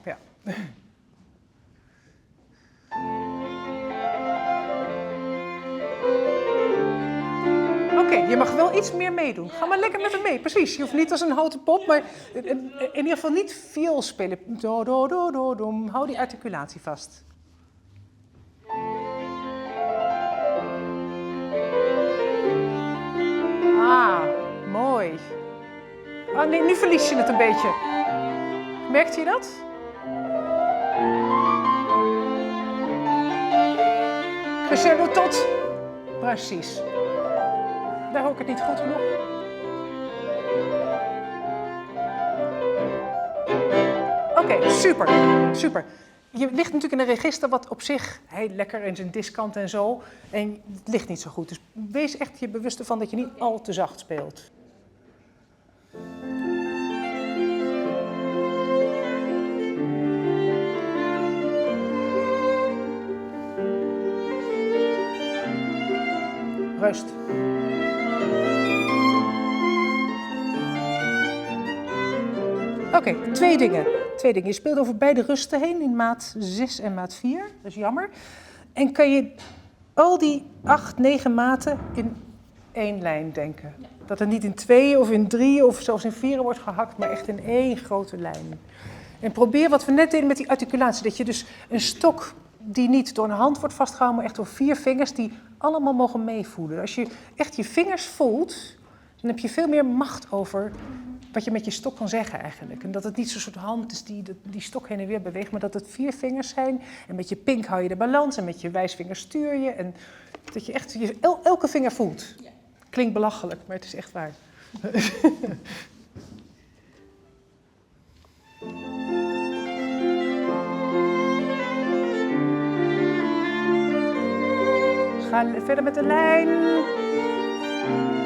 Ja. Oké, je mag wel iets meer meedoen. Ga maar lekker met hem mee. Precies. Je hoeft niet als een houten pop, maar in ieder geval niet viool spelen. Do, do, do, do, dom. Hou die articulatie vast. Ah, mooi. Oh nee, nu verlies je het een beetje. Merkt je dat? Crescendo tot. Precies. Daar hoor ik het niet goed genoeg. Oké, super, super. Je ligt natuurlijk in een register wat op zich heel lekker in zijn diskant en zo. En het ligt niet zo goed. Dus wees echt je bewust ervan dat je niet al te zacht speelt. Rust. Oké, twee dingen. Twee dingen. Je speelt over beide rusten heen in maat 6 en maat 4. Dat is jammer. En kan je al die 8, 9 maten in één lijn denken? Dat het niet in tweeën of in drieën of zelfs in vieren wordt gehakt, maar echt in één grote lijn. En probeer wat we net deden met die articulatie. Dat je dus een stok die niet door een hand wordt vastgehouden, maar echt door 4 vingers die allemaal mogen meevoelen. Als je echt je vingers voelt, dan heb je veel meer macht over wat je met je stok kan zeggen eigenlijk. En dat het niet zo'n soort hand is die die stok heen en weer beweegt, maar dat het 4 vingers zijn. En met je pink hou je de balans en met je wijsvinger stuur je. En dat je echt elke vinger voelt. Ja. Klinkt belachelijk, maar het is echt waar. Ga verder met de lijn.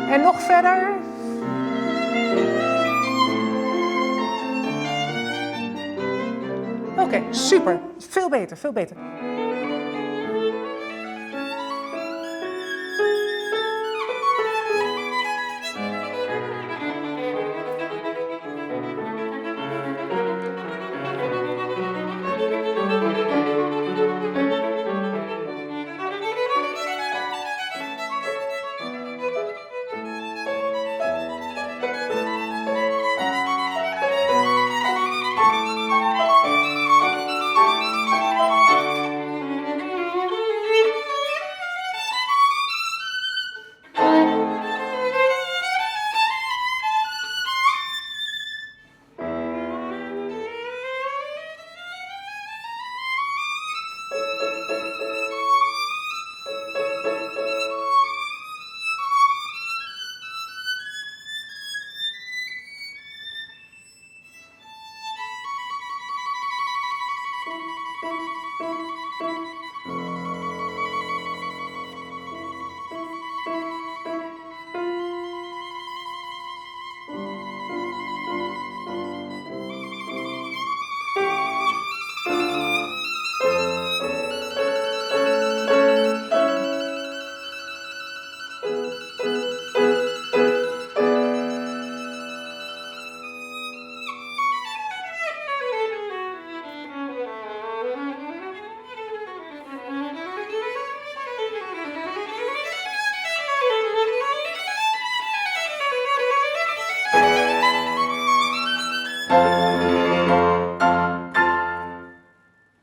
En nog verder. Oké, super. Veel beter, veel beter.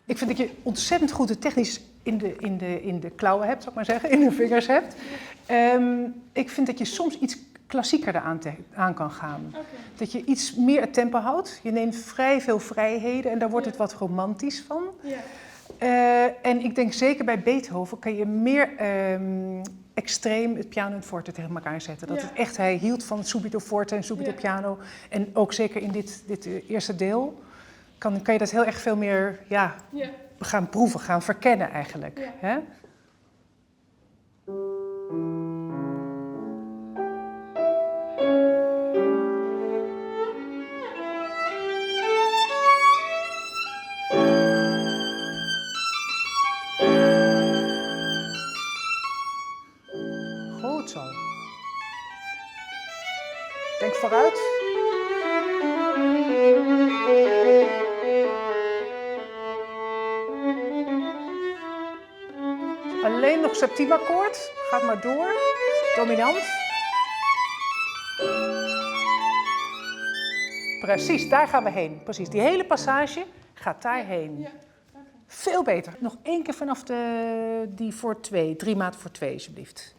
Ik vind dat je ontzettend goed de technisch in de klauwen hebt, zou ik maar zeggen, in de vingers hebt. Ik vind dat je soms iets klassieker eraan aan kan gaan. Dat je iets meer het tempo houdt. Je neemt vrij veel vrijheden en daar wordt het wat romantisch van. En ik denk zeker bij Beethoven kan je meer extreem het piano en het forte tegen elkaar zetten. Dat het echt, hij hield van subito forte en subito piano. En ook zeker in dit eerste deel kan je dat heel erg veel meer, ja, gaan proeven, gaan verkennen eigenlijk. Hè? Goed zo. Denk vooruit. Septiemakkoord. Gaat maar door. Dominant. Precies, daar gaan we heen. Precies, die hele passage gaat daarheen. Ja. Veel beter. Nog één keer vanaf de, die voor twee. Drie maat voor twee, alsjeblieft.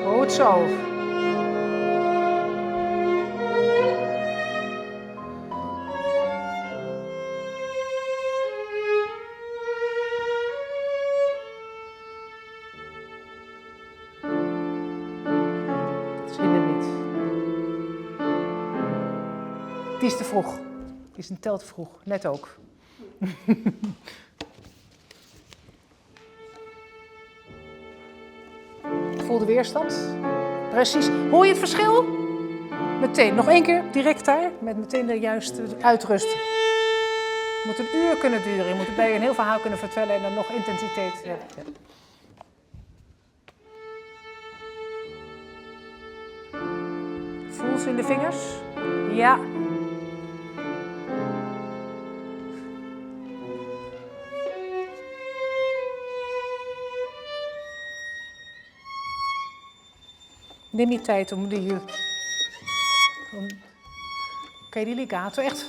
Goed zo. Dat is Hindemith. Die is te vroeg. Die is een tel te vroeg. Net ook. Voel de weerstand. Precies. Hoor je het verschil? Meteen. Nog één keer. Direct daar. Met meteen de juiste uitrust. Het moet een uur kunnen duren. Je moet erbij een heel verhaal kunnen vertellen en dan nog intensiteit. Ja. Ja. Voel ze in de vingers? Ja. Neem je tijd om die... Om, kan je die legato echt...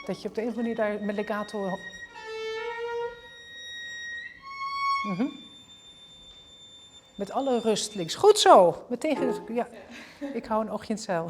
Dat je op de een of andere manier daar met legato... Met alle rust links. Goed zo! Meteen, ja. Ik hou een oogje in het zeil.